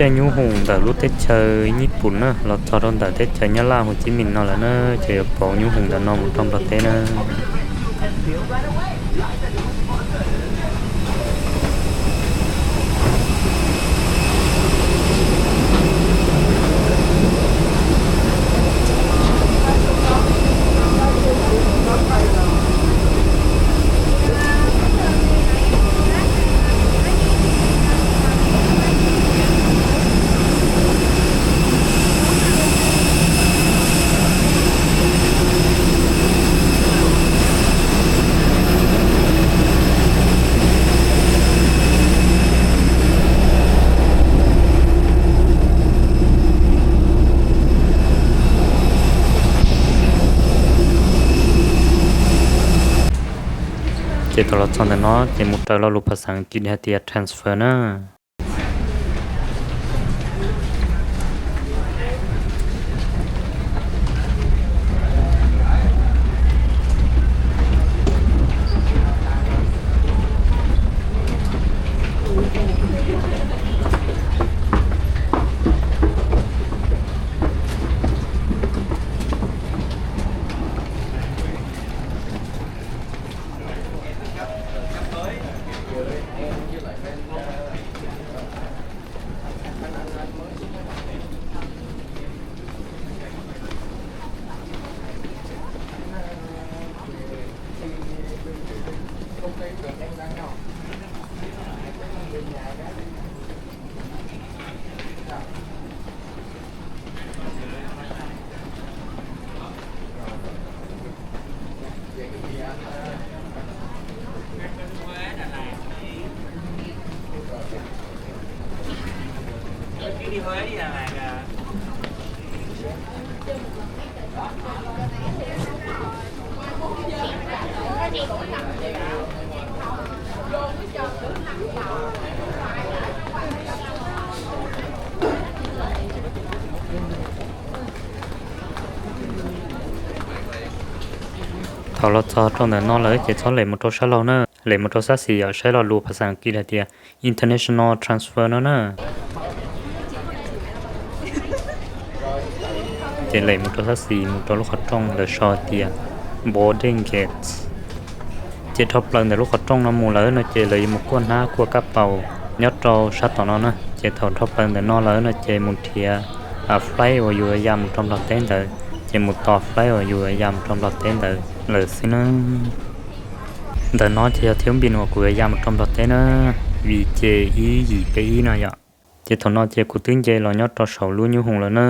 Caij nyub hoom ntawm lub teb chaws Nyij Pooj na los txog rau ntawm teb chaws Nyab Laj Hu Txiv Mis no lawm na, ces yuav pauv nyub hoom ntawm no mus rau Nplog teb na. Ces thaum los txog ntawm no ces mus raws lo lus phas xas As kiv hais tias transfer na. Thaum los txog rau ntawm no lawm ces txhob lem mus rau sab laug na, lem mus rau sab xis yom, saib lo lus phas xas As kiv hais tias international transfer no na. Ces lem mus rau sab xis mus rau lub qhov rooj ntawm sau tias boarding gate. Ces dhau plaws ntawm lub qhov rooj no mus lawm no ces lawv yuav mus kuaj hnab kuaj kab paus nyob rau sab tom no na. Ces thaum dhau plaws ntawm no lawm no ces mus nrhiav flight uas yus yuav ya mus rau Nplog teb ntawd, ces mus tos flight uas yus yuav ya mus rau Nplog teb ntawd lawm xwb na. Ntawm no ces yog thib npis uas kuv yuav ya mus rau Nplog teb na, vim ces ib yim peb ib no yom. Ces thaum no ces kuv twb nce los nyob rau saum lub nyub hoom lawm na.